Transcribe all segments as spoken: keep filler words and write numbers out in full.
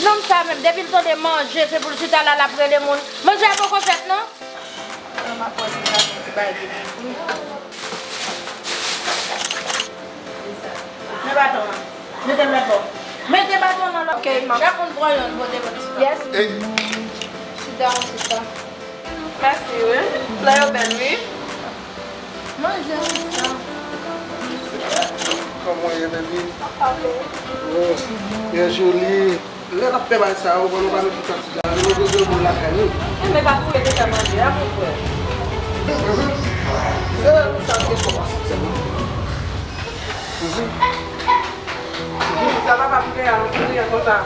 Nonm sa menm, depi l tande manje, se pou l chita la, l ap rele moun. Manje a poko fèt, non? An, m ap wè si m ka fè ti bagay de manje. Men baton an. Mete l lòt bò. Mete baton an lòt bò. Ok, ma. Chak moun pran yonn, pote pou ti. Yes. Sit down, sista. Mèsi, wi. Flè yo bèl, wi. Manje, sista. Kòman w ye, baby? Oh, byen joli. Lè n ap fè bagay sa yo, bon, nou pa met tout sa sou la. Nou bezwen moun lakay nou. Enben, pa pou yo te fè manje a pou frè. Se nou sa ki fò pase sèlman. Sa papa m gen a, nou kouri konsa.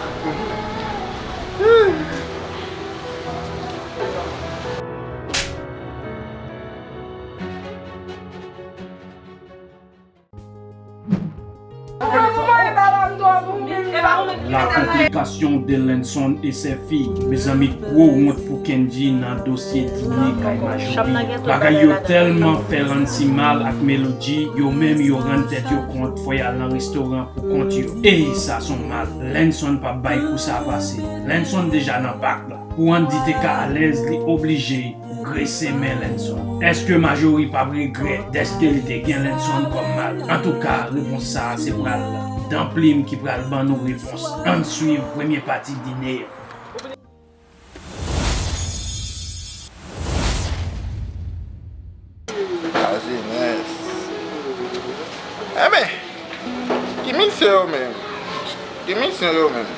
La konplikasyon de Lenson e sè fi. Mezanmi, gwo wont pou Kendji nan dosye dine kay Majori. Bagay yo tèlman fè Lancy mal ak Melody, yo menm yo rann tèt yo kont, fò y al nan restoran pou kont yo. E sa son mal. Lenson p ap bay kou sa pase. Lenson deja nan bak la. Pou Andy te ka alèz, li oblije grese men Lenson. Èske Majori p ap regrèt dèske li te gen Lenson kòm mari? Antouka, repons sa a se pral Dan Plim ki pral ban nou repons. Ann swiv premye pati dine a. Lajenès. Enben, ki misyon yo menm? Ki misyon yo menm?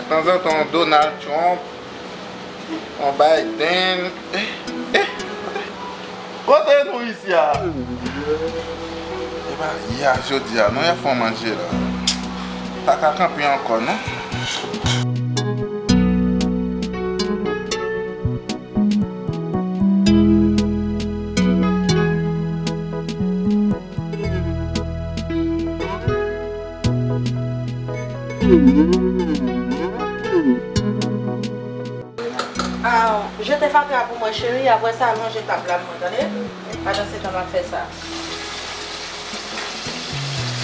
Tanzantan, yon Donald Trump, yon Biden. Eh, eh, kote nou isi a? Epa, ya, jodi a, nou ya fè yon manje la. Pa ka kanpe ankò, non. Ah, jete fatra pou mwen, cheri, apre sa, lonje tab la pou mwen, tande? Pandan se tan m ap fè sa.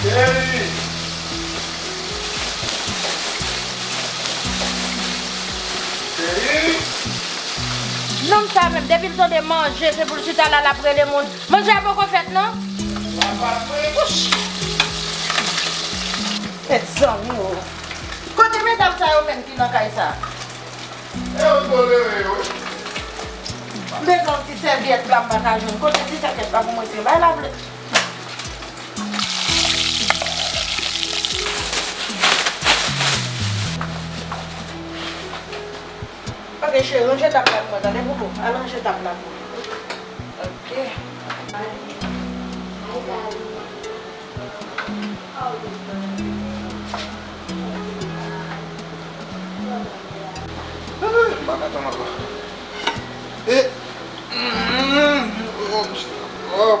Cheri! Cheri! Nonm sa menm, depi l tande manje, se pou l chita la, l ap rele moun. Manje a poko fèt, non? Wouch! Mezanmi o. Kote medam sa yo menm ki nan kay sa? E yo tolere yo, wi. M bezwen yon ti sèvyèt la, m pa ka jwenn. Kote ti sèvyèt la pou mwen eseye bay la vle? Ok, cheri, ranje tab la pou mwen, tande, Popo? Al ranje tab la pou mwen. Ok. Ah, m pa ka tann ankò. E, mm, oh, oh.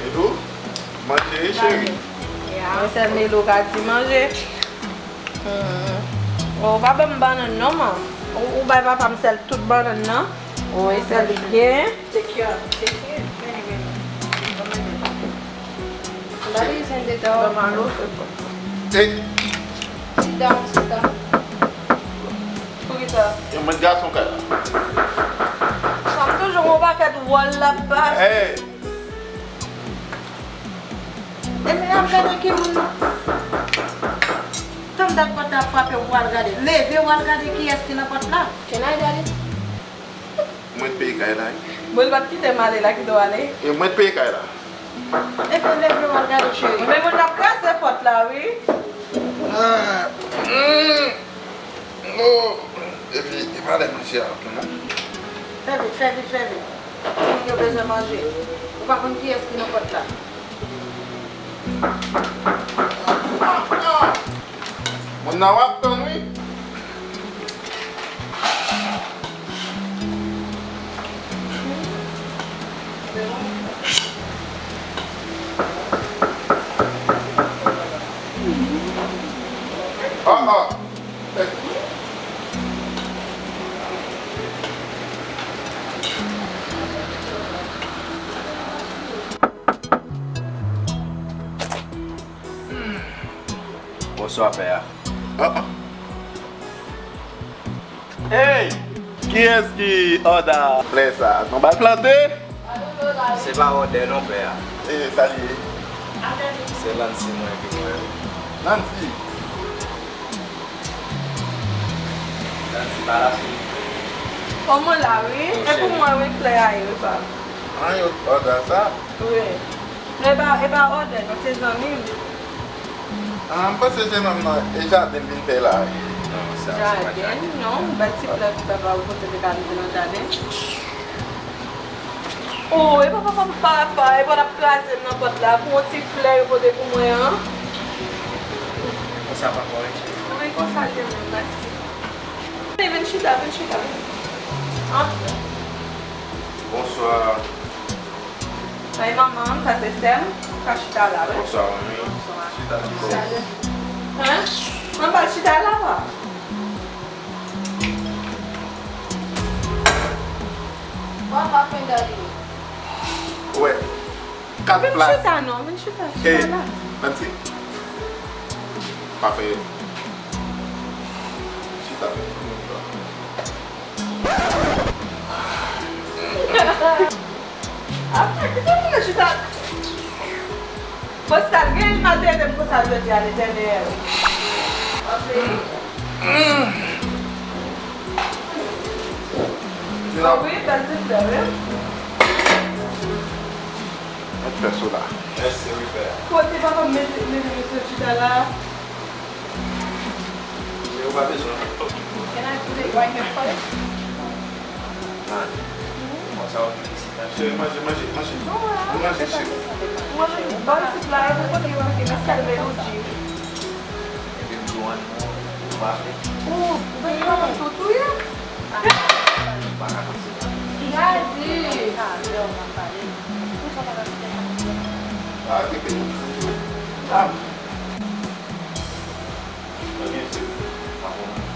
Melo, manje wi, cheri. Mwen sèl Melo ka di manje. Hmm. Oh, ou pa ban m bannann non, man. Ou, ou bay papa m sèl tout bannann nan. Oh, e sèl li gen. Take care, take care. Anyway, anyway. Daddy is in the door. Sit down, sister. Poukisa? Yo met gason kay la. Sa m toujou gon pakèt wòl la bas. Hey! E men ap gade ki moun nan. Tann dat pòt la ap frape, ou pral gade. Leve, ou al gade kiyès ki nan pòt la. Can I, daddy? Mwen t peye kay la wi. Bon, li pa t kite m ale la, kite w ale. E mwen t peye kay la. Epi leve w al gade cheri. Men moun ap kraze pòt la wi. Ah, hmm. Oh. Epi e pa lè manje a tou non. Fè vit, fè vit, fè vit. Timoun yo bezwen manje. Ou pa konn kiyès ki nan pòt la. Moun nan w ap tann wi. Ah, ah. Bonswa, pè a. Ah, ah. Hey! Kiyès ki òda flè sa? Nou ba l plante? Se pa òdè non, pè a. E, sa l ye? Se Lancy mwen ki mwen. Lancy? Lancy pa la, se. O, mwen la, wi. E pou mwen, wi, flè a ye, wi, pa. An, yo òdè sa? Wi. Non, e pa, e pa òdè, non, se zanmi m. Ah, m panse se menm nan, e jaden l vin fè la. Non, sa, se pa jaden. Jaden, non, bèl ti flè konsa pa ou panse te ka rive nan jaden. Oh, e pa papa m papa, e pa l ap kraze m nan pòt la pou yon ti flè yo pote pou mwen an. Konsa pa kòrèk. Wi, konsa l ye menm, mèsi. Vin, vin chita, vin chita. Antre. Bonswa. Sa e manman m, sa se sè m. Ou ka chita la, wi. Bonswa, manmi. Bonswa. Chita sou kò. Salut. Hein? Mwen pral chita la, pa. What happened, Daddy? Wè. Kat plas. Vin chita non, vin chita. Chita la. Nancy. Pa fè. Chita. Apre, kite moun nan chita. Postal gen matè de m konsa jodi a, Letènèl. Ok. Wi, bèl ti flè, wi. Mèt fè sou la. Mèsi, wi, pè. Kote papa m mete, mete mesye chita la? Yo pa bezwen. Can I put it right here for you? Nan. Konsa w ap vin isit la. Cheri, manje, manje, manje. Ou manje, cheri. Mwen menm, ban m sip la, e pou kote yo mete, men sèl melodi. Epi m di w ann nou, ou pa vle. Ou, ou vle papa m tou touye? Ou pa ka kontinye. Gade. Ah, ki peyi. Ah.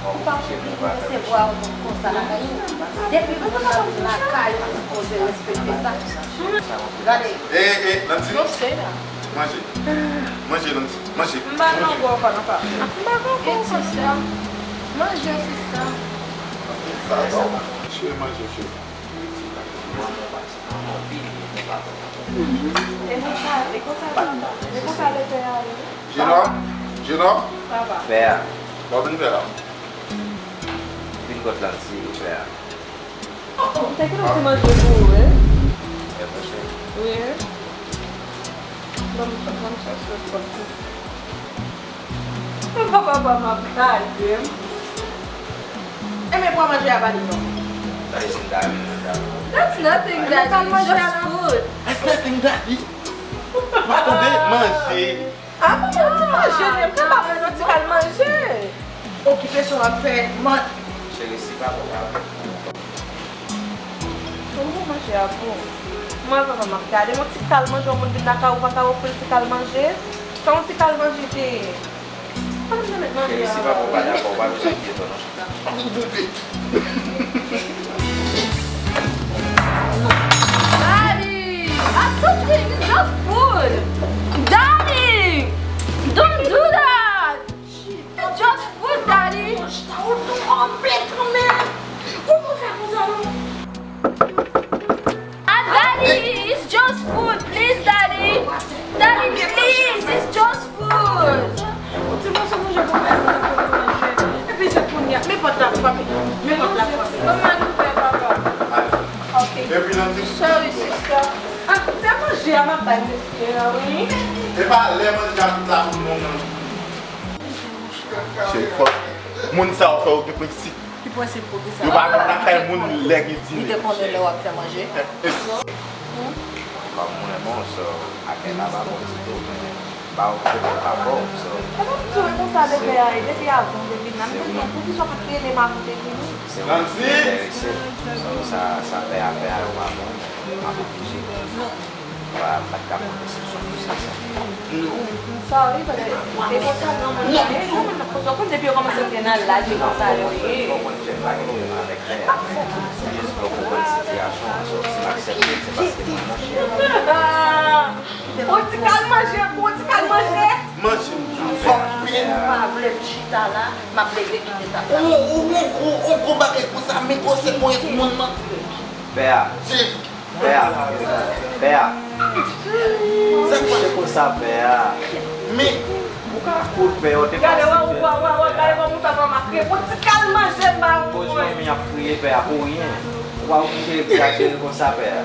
Ou pa oblije resevwa yon moun konsa lakay ou. Depi moun nan vin lakay ou, ou sipoze respekte sa. Gade. Eh, eh, Nancy. Manje. Manje, Nancy. Manje. M pa nan kò, pa nan pa. M pa nan kò, pa nan pa. Manje, sista. Cheri, manje, cheri. E konsa, e konsa, e konsa lepè a ye. Jenòm, jenòm. Papa. Pè a. Sa w vin fè la? Vin kot Lanti, pè a. M te kite yon ti manje pou ou, wi. E manje. Wi. Ban m, ban m chèche yon pòt pou. Papa, papa m ap tande m. Enben, pran manje a ba li non. Sa vle di m ta renmen manje a pou ou. That's nothing, Daddy. It's just food. That's nothing, Daddy. W ap tande manje. Ah, papa, ti manje, li, m te ba mwen yon ti kal manje. Okipe sa w ap fè, man. Cheri, si papa w pa Bon, bon, manje a bon. Mwen, papa m ap gade yon ti kal manje, yon moun vin lakay ou pa ka ofri l ti kal manje. Se yon ti kal manje te ye. Papa m te met manje a. Cheri, si papa w pa dakò, ou pa bezwen enkyete w non. Daddy, I told you it's just food. Daddy, don't do that. It's just food, Daddy. Chita, ou tou anpil kanmenm. Kòman w fè konsa non? Ah, Daddy, it's just food. Please, Daddy. Daddy, please, it's just food. Ou di mwen se manje pou mwen, mwen manje. Epi se kounye a. Men pòt la frape. Men pòt la frape. Kòman nou fè, papa? Ok. Sorry, sister. Ah, se manje a m ap bay mesye a, wi. E pa lè manje a fin la pou nou, non. Cheri, fòk moun sa yo fè yo gen prensip. Ki prensip pou ki sa? Yo pa konn lakay moun lè gen dine. Li te konnen lè w ap fè manje? Eh, eh. Kòm mwen bon, so, afè la pa bon ditou, men ba w kote pa bon, so. E pa m tou e konsa lepè a ye, depi avan w te vin la, m te di w poukisa w pa t rele m avan w te vini? Se mwen ki enterese, so, sa, sa pè a fè a yo pa bon, men m ap oblije. Pa, pa t ka pran desizyon pou sa. Non. M sorry, but e konsa granmoun nan ye, granmoun nan konsa, ou konn depi yo kòmanse trennen al laj, e konsa yo ye. Ou konprann, m pa gen pwoblèm avèk pè a, men jis pou konprann sitiyasyon an, so, si m aksepte l, se paske mwen monchè. Yon ti kal manje, pou yon ti kal manje. Manje, m di w, fòk peye. Ou pa vle m chita la, m ap leve kite tab la. Ou, ou, ou, ou, ou gwo bagay konsa, men gwosè ponyèt moun nan. Pè a. Pè a. Pè a. Sa k pase? Kouche konsa, pè a. Men, ou ka kout, pè a, ou te pase. Gade, wè, wè, wè, wè, gade kòman sa fè makre. Pou ti kal manje m ba ou. Koz manmi ap kriye, pè a, pou ryen. Ou pa oblije egzajere konsa, pè a.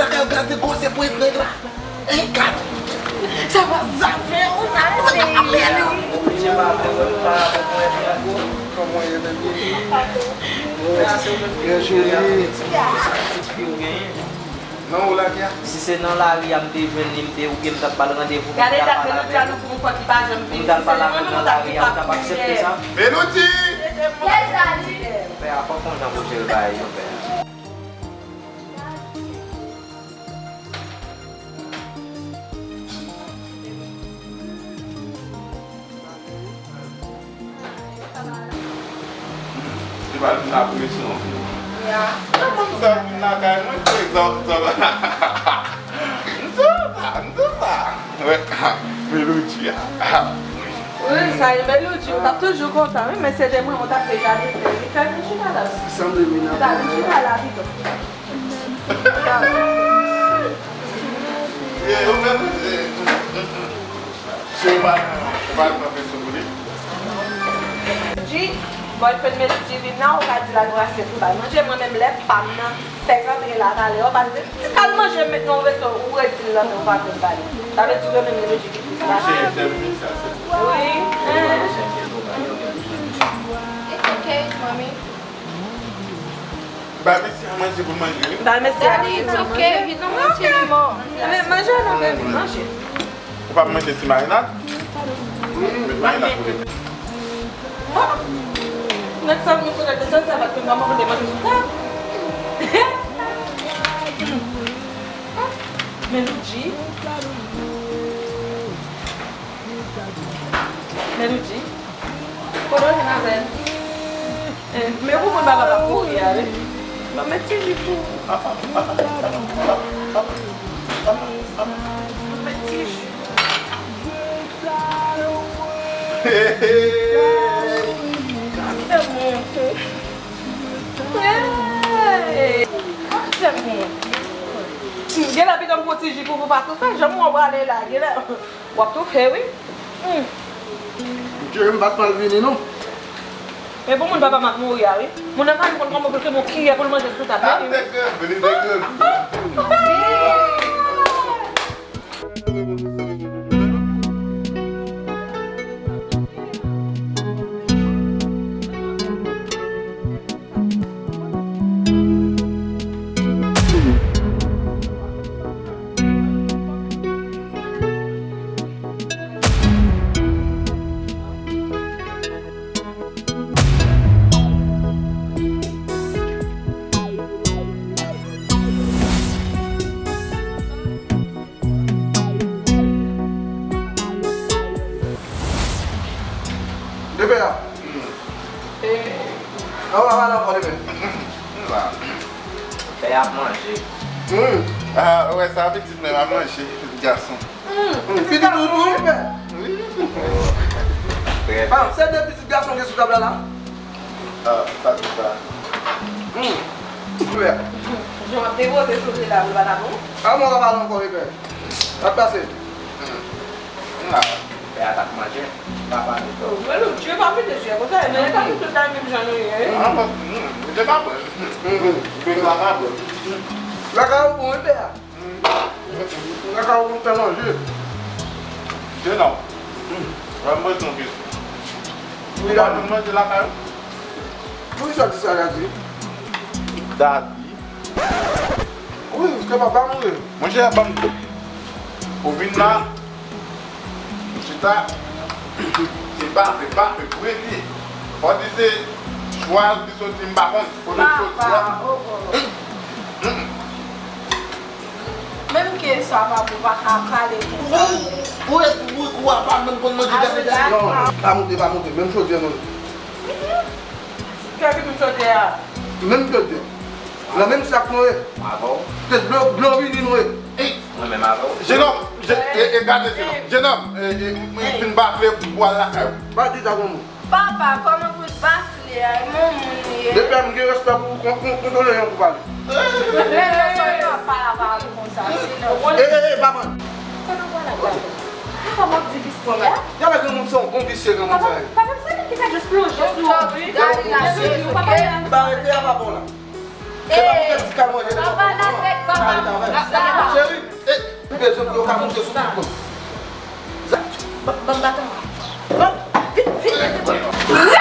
lakay ou gade gwosè pwent nèg la. Hein, gade. Sa va zafè ou sa va zafè li. Kòman w ye, bèbi? Byen cheri. Nan ou lage a? Si se nan lari a m te jwenn li, m te, oubyen m t ap ba l randevou pou m t al pale avè l, pou m t al pale avè l nan lari a, ou t ap aksepte sa? Melody! Yes, daddy! Pè a, fòk gon jan pou jere bagay yo, pè a. Li pa vin la pou mesye non. Ya. Kòman sa vin lakay mwen, se egzanp, egzanp. M di w sa, m di w sa. Wè, Melody a. Wi, sa e Melody, ou t ap toujou kontan, wi, men se de mwen, ou t ap deja de fè. Li fè vin chita la. Sanble vin la. Li ta vin chita la pito. Yeah, ou menm, eh, mm, mm, mm. Cheri, ou pa, ou pa pran presyon pou li? G, boyfriend Melody vin la, ou ka di l al brase pou l bay manje. Mwen menm, lè pa m nan, fè l rantre la talè, ou pa di, ti kal manje m met nan yon veso, ou redi l nan men, ou pa vle l ba li. Sa vle di ou renmen Melody ki plis la. Cheri, sèl pi sa, sèl pi sa. Wi. It's okay, mommy. Ba mesye a manje pou l manje, wi. Ba mesye a manje. Daddy, it's okay. Vin nou manti li mò. Men manje non, baby, manje. Ou pa manje ti marinad? Met marinad pou li. Bon. Nèg sa vin kote de sèl sa, pa t konn kòman pou te manje sou tab. Melody. Melody. Kote w vin avè l? Eh, men pou moun papa pa mouri a, wi. Mwen met ti ji pou ou. Mwen met ti ji. Fè mwen. Hey! Fè mwen. Gen lè pitan m pran ti ji pou ou pa toufe, jan mwen prale la, gen lè w ap toufe, wi. Hmm. Dye, m pa t mal vini, non. Men pou moun papa m ap mouri a, wi. Moun nan pa konn kòman pou l koupe yon kiyè pou l manje sou tab la, wi. Li te grangou, li te grangou. Lepè a. An w ap pale ankò, lepè. Pè ap manje. Wi. Ah, ou wè sa, pitit mwen ap manje, pitit gason. Hmm, pitit ou tou, wi, pè. Wi. Trè byen. Ah, se de pitit gason ki sou tab la, la? Ah, sa di sa. Hmm. Wi. Jan w ap depoze sou li la, ou pa la bon? Ah, mwen pa pale ankò, wi, pè. Sa k pase? Hmm. Ah, pè a t ap manje. Pa pale. Oh, men nou, Dye pa mete Dye konsa, men e pa nou tout la menm jan nou ye, wi. Ah, mwen, hmm, mwen te ka pran. Hmm, hmm. Mwen te ka pran. Lakay ou bon, wi, pè a. Lakay ou konn fè manje. Jenòm, ban m poze w yon kesyon. Ou pa konn manje lakay ou? Poukisa w di sa, Dadi? Dadi? Wi, ke papa m wi. Monchè, ban m di. Ou vin la, chita, se pa, se pa, se premye. Fò di se chwa ki soti, m pa konn kote l soti a. Papa, oh, oh. Menm ke sa pa pou pa ka pale konsa. Ou, ou, ou, ou pa menm konn manje gate gate. Non, pa moute, pa moute. Menm chodyè nou ye. Kè ki menm chodyè a? Menm chodyè. Nan menm sak nou ye. Avè w. Se dlo, dlo vini nou ye. Mwen menm avè w. Jenòm, je, e, e gade jenòm. Jenòm, e, e, mwen fin bafle pou al lakay ou. Pa di sa pou mwen. Papa, kòman pou l bafle a? E moun moun li ye. Depi a m gen respè pou ou, kon, kon, kontwole jan pou pale. Lè, lè sa w ap pale avè l konsa, se lè. E, e, e, pa pran. Kote w pale avè l? Ou kòman di li Gade granmoun, se yon bon visye granmoun sa ye. Papa, papa, sa ki fè just plonje sou ou. Gade la, cheri, ou pa pale. Li pa rete a papa w la. Se pa pou tèt ti kal manje lè sa. Cheri, eh, li bezwen pou yo ka monte sou tout moun. Ban m baton. Ban, vin, vin, vin.